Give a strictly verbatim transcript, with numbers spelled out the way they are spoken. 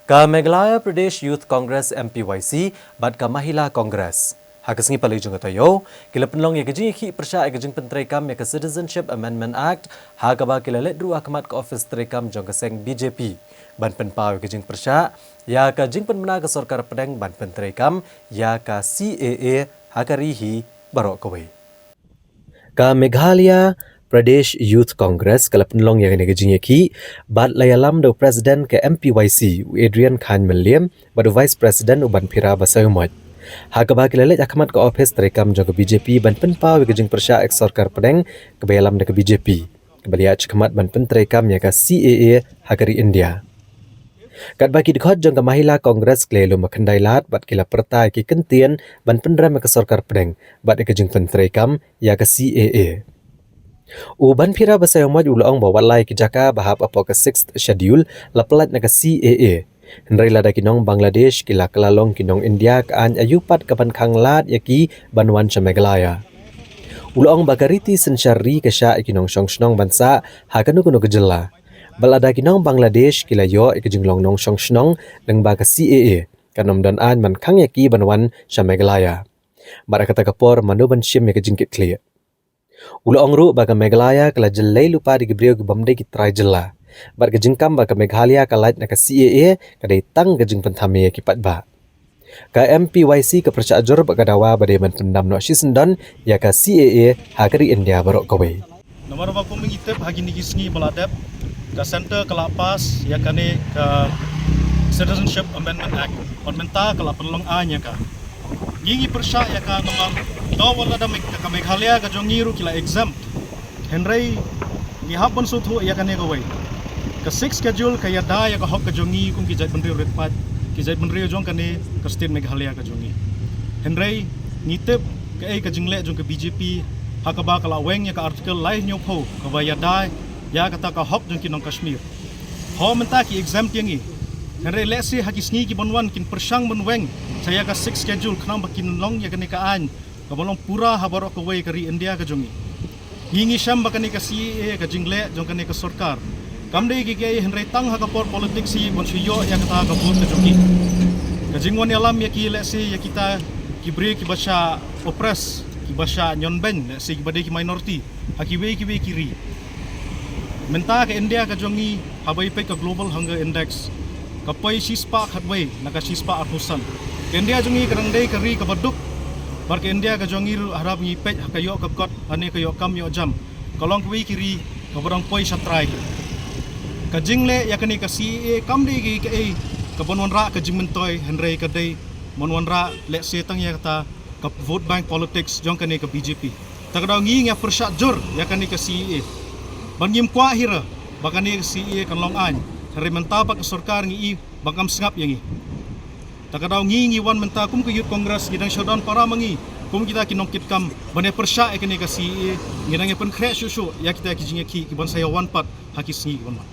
Ka Meghalaya Pradesh Youth Congress, M P Y C, bad ka Mahila Congress, ha ka sngi Palei jong ka taïew, ki la pynlong ïa ka jingïakhih pyrshah ïa ka jingpyntreikam ïa ka Citizenship Amendment Act, ha kaba ki la leit ruh ha khmat ka ophis treikam jong ka seng B J P ban pynpaw ïa ka jingpyrshah ïa ka jingpynbna ka sorkar pdeng ban pyntreikam ïa ka C A A ha ka ri hi baroh kawei. Ka Meghalaya Pradesh Youth Congress ka la pynlong ïa kane ka jingïakhih bad la ïalam da u President ka M P Y C, u Adrian Khan Mylliem, bad u Vice President, u Banphira Basaiawmoit, ha kaba ki la leit ha khmat ka ophis treikam jong ka B J P ban pynpaw ïa ka jingpyrshah ïa ka sorkar pdeng kaba ïalam da ka B J P, kaba la ïaid shakhmat ban pyntreikam ïa ka C A A ha ka ri India. Katba ki dkhot jong ka Mahila Congress ki la ïalum ba khyndai lad bad ki la pyrta ïa ki kyntien ban pynrem ïa ka sorkar pdeng bad ïa ka jingpyntreikam ïa ka C A A. U Banphira Basaiawmoit u la ong ba wat la ki jaka ba hap hapoh ka Sixth Schedule la pyllait na ka C A A, hynrei lada ki nong Bangladesh ki la kylla long ki nong India, ka aiñ aïu pat kaban khang lad ïa ki ban wan sha Meghalaya? U la ong ba ka riti synshar ri ka shah ïa ki nongshong shnong ban sah ha kano kano ka jylla. Bad lada ki nong Bangladesh ki la ïoh ïa ka jinglong nongshong shnong lyngba ka C A A, kan ym don aiñ ban khang ïa ki ban wan sha Meghalaya. Bad ha kata ka por mano ban shim ïa ka jingkitkhlieh? U la ong ruh ba ka Meghalaya ka la jyllei lypa da ki briew ki bym dei ki trai jylla. Bad ka jingkam ba ka Meghalaya ka lait na ka C A A ka dei tang ka jingpynthame ïa ki paidbah. Ka M P Y C ka pyrshah jur bad ka dawa ba dei ban pyndam noh shisyndon ïa ka C A A ha ka ri India baroh kawei. Namar ba kum ngi tip ha kine ki sngi ba la dep, ka Centre ka la pass ïa kane ka Citizenship Amendment Act. Bad mynta ka la pynlong aiñ ïa ka. Ngi ngi pyrshah ïa ka namar, to wat la da Me-, ka Meghalaya ka jong ngi ruh ki la exempt. Hynrei ngi hap ban sngewthuh ïa kane kawei. Ka Sixth Schedule ka ïada ïa ka hok ka jong ngi kum ki jaitbynriew riewpaid, ki jaitbynriew jong kane ka state Meghalaya ka jong ngi. Hynrei ngi tip kaei ka jingleh jong ka B J P, ha kaba ka la weng ïa ka Article laiphew hynñiewphew kaba ïada ïa kata ka hok jong ki nong Kashmir. Ho, mynta ki exempt ïa ngi. Hynrei lehse ha ki sngi ki ban wan kin pyrshang ban weng sha ïa ka Sixth Schedule khnang ba kin long ïa kane ka aiñ kaba long pura ha baroh kawei ka ri India ka jong ngi. Ngi ngi shem ba kane ka C A A ka jingleh jong kane ka sorkar kam dei kiei kiei hynrei tang ha ka por politics hi ban shu ïoh ïa kata ka vote ka jong ngi. Ka jingwan ïalam ïa ki, lehse ïa kita ki briew kiba shah oppress, kiba shah ñion beiñ, lehse kiba dei ki minority ha kiwei kiwei ki ri. Mynta ka India ka jong ngi, haba ngi peit ka Global Hunger Index, ka poi shispah khatwei na ka shispah arphew san. Ka India jong ngi ka dang dei ka ri kaba duk. Bad ka India ka jong ngi ruh, haba ngi peit ha ka ïoh ka kot lane ka ïoh kam ïoh jam, ka long kawei ki ri kaba dang poi shatrai. Ka jingleh ïa kane ka C A A kam dei kaei kaei kaban wanrah ka jingmyntoi, hynrei ka dei ban wanrah lehse tang ïa kata ka vote bank politics jong kane ka B J P. Ta ka daw ngi ngi ïa pyrshah jur ïa kane ka C A A. Bad ngim kwah hi ruh ba kane ka C A A kan long aiñ. Hynrei mynta bad ka sorkar ngi i ba kam sngap ïa ngi. Ta ka daw ngi ngi wan mynta kum ka Youth Congress, ngi dang shu don para ma ngi kum kita ki nongkitkam ban ïa pyrshah ïa kane ka C A A. Ngi dang ïa pynkhreh shuh shuh ïa kita ki jingïakhih kiban sa ïa wan pat ha ki sngi kiban wan.